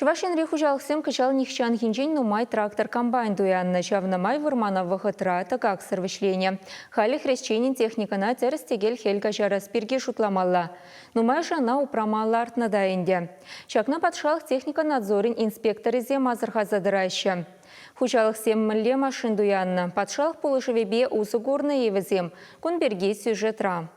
Чӑваш Енри хуҫалӑхсем кӑҫал нихҫанхинчен нумай трактор-комбайн туяннӑ. Ҫавна май вырмана вӑхӑтра тӑкаксӑр вӗҫленӗ. Халӗ хресченӗн техникӑна тӗрӗс-тӗкел хӗл каҫарас пирки шутламалла. Нумайӑшӗ ӑна упрама лартнӑ та ӗнтӗ. Ҫакна патшалӑх техника надзорӗн инспекторӗсем асӑрхаса тӑраҫҫӗ. Хуҫалӑхсем мӗнле машин туяннӑ, патшалӑх пулӑшӑвӗпе усӑ курнӑ-и вӗсем? Кун пирки сюжетра.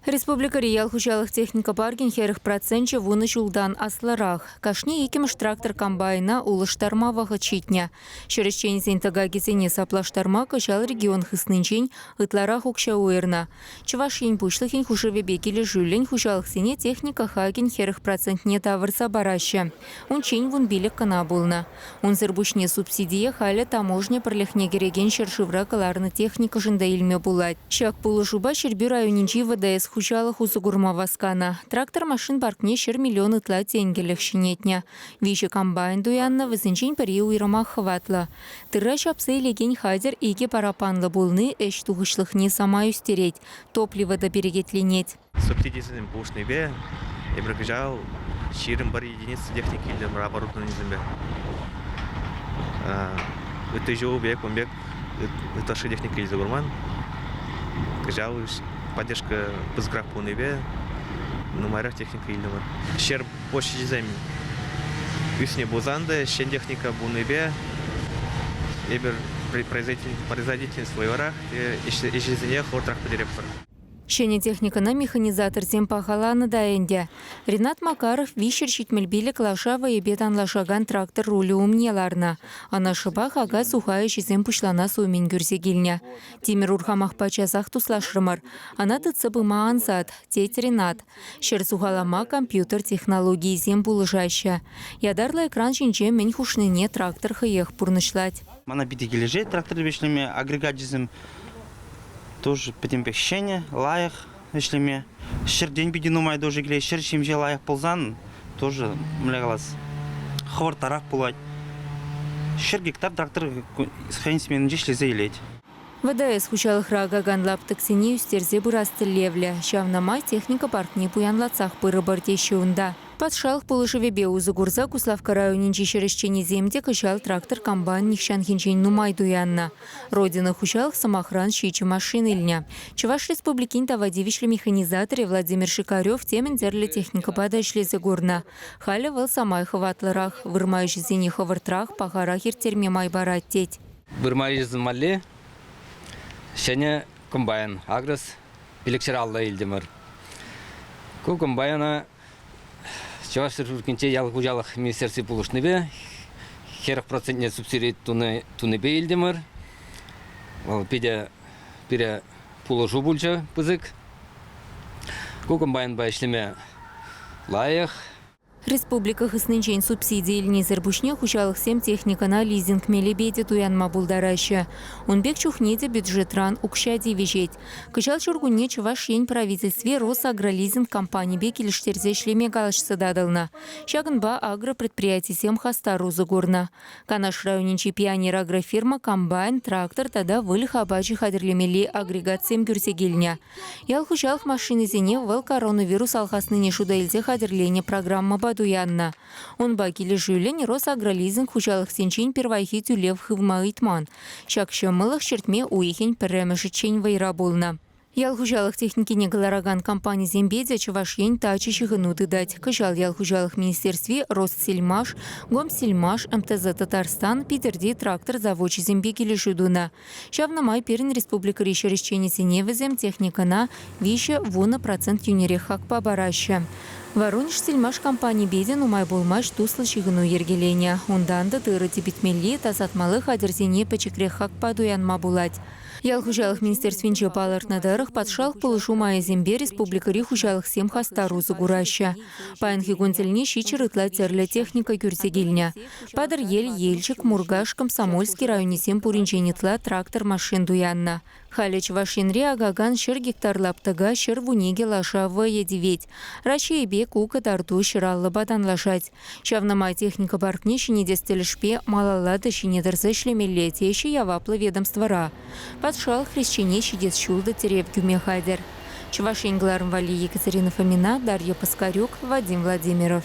Республикӑри ял хуҫалӑх техника паркӗн 40 проценчӗ вунӑ ҫултан аслӑрах. Кашни иккӗмӗш трактор комбайна улӑштарма вӑхӑт ҫитнӗ. Ҫӗр ӗҫченӗсен тӑкакӗсене саплаштарма кӑҫал регион хыснинчен ытларах укҫа уйӑрнӑ. Чӑваш Ен Пуҫлӑхӗн хушӑвӗпе килӗшӳллӗн хуҫалӑхсене техника хакӗн 40 процентне тавӑрса параҫҫӗ. Унччен 15 кӑна пулнӑ. Унсӑр пуҫне субсидие халӗ таможня пӗрлӗхне кӗрекен ҫӗршывра кӑларнӑ техникӑшӑн та илме пулать. Ҫак пулӑшупа Ҫӗрпӳ районӗнчи ВДС хуҫалӑх усӑ курма васканӑ. Трактор-машин паркне 100 миллион ытла тенкӗлӗх ҫӗнетнӗ. Виҫӗ комбайн туяннӑ, вӗсенчен пӗри уйрӑмах хӑватлӑ. Тырра ҫапса илекен хатӗр икӗ параппанлӑ пулни ӗҫ тухӑҫлӑхне самай ӳстерет, топливо та перекетленет. Субсидисем пулӑшнипе эпир кӑҫал 21 единица техники илтӗмӗр оборудованисемпе. Ытти ҫул пек ун пек ытлашши техника илсе курман. Кӑҫал поддержка пысӑкрах пулнипе нумайрах техника илтӗмӗр. Ҫӗр площадьсем ӳснӗ пулсан та ҫӗн техника пулнипе эпир производительность вӑйлӑрах, ӗҫӗсене хӑвӑртрах пӗтеретпӗр. Ҫӗнӗ техникӑна механизаторсем пахаланӑ та ӗнтӗ. Ренат Макаров 375 лаша вӑйӗпе танлашакан трактор рулӗ умне ларнӑ. Ӑна шӑпах ака-суха ӗҫӗсем пуҫланас умӗн кӳрсе килнӗ. Тимӗр урхамахпа часах туслашрӑмӑр. Ӑна тытса пыма ансат, тет Ренат. Ҫӗр сухалама компьютер технологийӗсем пулӑшаҫҫӗ. Ятарлӑ экран ҫинче мӗн хушнине трактор хӑех пурнӑҫлать. Мана питӗ килӗшет тракторпа ӗҫлеме. Агрегачӗсем Тоже пӗтӗмпех ҫӗнӗ, лайӑх ӗҫлеме. Ҫӗртен питӗ нумай тоже килет. Ҫӗр ҫемҫе лайӑх пулсан тоже, мӗнле калас, хӑвӑрттарах пулать. 100 гектар трактор хӑйӗн сменинче ӗҫлесе илет. ВДС хуҫалӑхра акакан лаптӑксене ӳстерсе пырас тӗллевлӗ. Ҫавна май техника паркне пуянлатсах пырӑпӑр теҫҫӗ унта. Патшалӑх пулӑшӑвӗпе усӑ курса Куславкка районӗнчи ҫӗр ӗҫченӗсем те кӑҫал трактор-комбайн нихҫанхинчен нумай туяннӑ. Родина хуҫалӑх, сӑмахран, ҫичӗ машин илнӗ. Чӑваш Республикин тава тивӗҫлӗ механизаторӗ Владимир Шикарев темӗн тӗрлӗ техникӑпа та ӗҫлесе курнӑ. Халӗ вӑл самай хӑватлӑрах, вырма ӗҫӗсене хӑвӑртрах, пахарах ирттерме май парать, тет. Вырма ӗҫӗсем валли ҫӗнӗ комбайн Агрос 550 илтӗмӗр. Ку комбайна Чӑваш Республикинче ял хуҫалӑх министерстви пулӑшнипе 40 процентне субсиди тунипе илтӗмӗр. Вӑл питӗ пире пулӑшу пулчӗ пысӑк. Ку комбайнпа ӗҫлеме лайӑх. Республика хыснинчен субсиди илнисӗр пуҫне хуҫалӑхсем техникӑна лизинг мелӗпе те туянма пултараҫҫӗ. Ун пек чухне те бюджетран укҫа тивӗҫет. Кӑҫал ҫуркунне Чӑваш Ен Правительстви Росагролизинг компанипе килӗштерсе ӗҫлеме калаҫса татӑлнӑ. Ҫакӑнпа агропредприятисем хастар усӑ курнӑ. Канаш районӗнчи Пионер агрофирма комбайн, трактор тата выльӑх апачӗ хатӗрлемелли агрегатсем кӳрсе килнӗ. Ял хуҫалӑх машинисене вӑл коронавирус алхаснине шута илсе хатӗрленӗ программӑпа туяннӑ. Унпа килӗшӳллӗн Росагролизинг хуҫалӑхсенчен пирвайхи тӳлев хывма ыйтман. Ҫак ҫӑмӑллӑх ҫӗртме уйӑхӗн пӗрремӗшӗччен вӑйра пулнӑ. Ял хуҫалӑх техникине кӑларакан компанисемпе те Чӑваш Ен тачӑ ҫыхӑну тытать. Кӑҫал Ял хуҫалӑх министерстви Ростсельмаш, Гомсельмаш, МТЗ Татарстан, Питӗрти трактор завочӗсемпе килӗшӳ тунӑ. Ҫавна май пирӗн республикӑри ҫӗр ӗҫченӗсене вӗсем техникӑна 3,10 процент йӳнӗрех хакпа параҫҫӗ. Воронежсельмаш компанипе те нумай пулмасть туслӑ ҫыхӑну йӗркеленӗ. Унтан та тырӑ типӗтмелли, тасатмалли хатӗрсене пӗчӗкрех хакпа туянма пулать. Ял хуҫалӑх министерствинче палӑртнӑ тӑрӑх, патшалӑх пулӑшу майӗсемпе республикӑри хуҫалӑхсем хастар усӑ кураҫҫӗ. Паянхи кун тӗлне 700 ытла тӗрлӗ техника кӳрсе килнӗ. Патӑрьел, Елчӗк, Муркаш, Комсомольски районӗсем пуринчен ытла трактор-машин туяннӑ. Халӗ Чӑваш Енре акакан 100 гектар лаптӑка 112 лаша вӑйӗ тивет. Раҫҫейӗпе ку кӑтарту 150-па танлашать. Ҫавна май техника паркне ҫӗнетес тӗлӗшпе малалла та ҫине тӑрса ӗҫлемелле, теҫҫӗ яваплӑ ведомствӑра. Патшалӑх хресчене ҫитес ҫул та тӗрев кӳме хатӗр. Чӑваш Ен кӑларӑм валли Екатерина Фомина, Дарья Паскарюк, Вадим Владимиров.